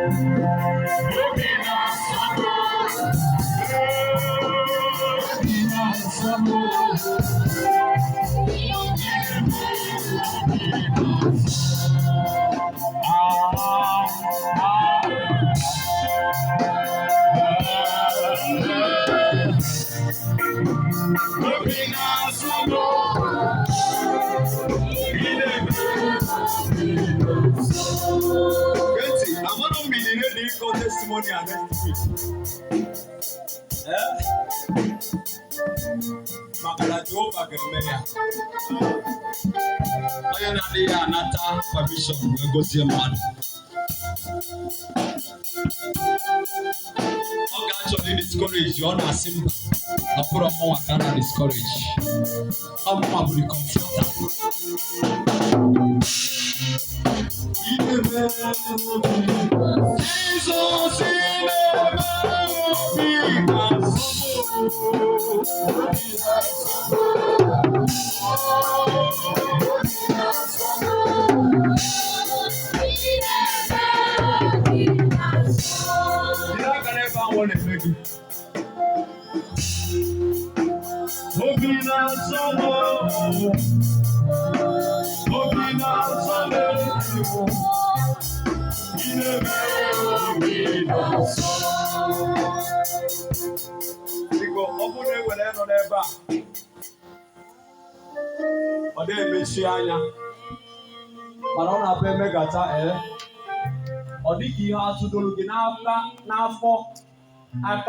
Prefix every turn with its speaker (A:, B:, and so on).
A: Obi na-asọ m. Obi na-asọ m. Ah, ah, ah. Obi na-asọ m. Ị na-eme. Gee ntị, amara m na ị ready ịkọ testimony a next week. Eh? Maka na Jehova ga-eme ya. Onye na-adịghị anata permission wee gozie mmadụ. Ọ ga-achọ na discourage, ọ na-asị mba, na ọ bụrụ mụnwa ka a na discourage. Ọ mụnwa bụ the comforter. Ị na-eme obi. Jizọs, ị na-eme obi na-asọ m. Jiri aka n'ebe ahụ ọ na-eme gị. Obi na-asọ m. Obi na-asọ m ezigbo. Ị na-eme obi na-asọ m. Biko, ọ bụrụ na e nwere nọ n'ebe a, ọ dịghị emechi anya, mana ọ na-abụ emegata ee, ọ dịka ihe atụdoro gị n'aka n'afọ aka.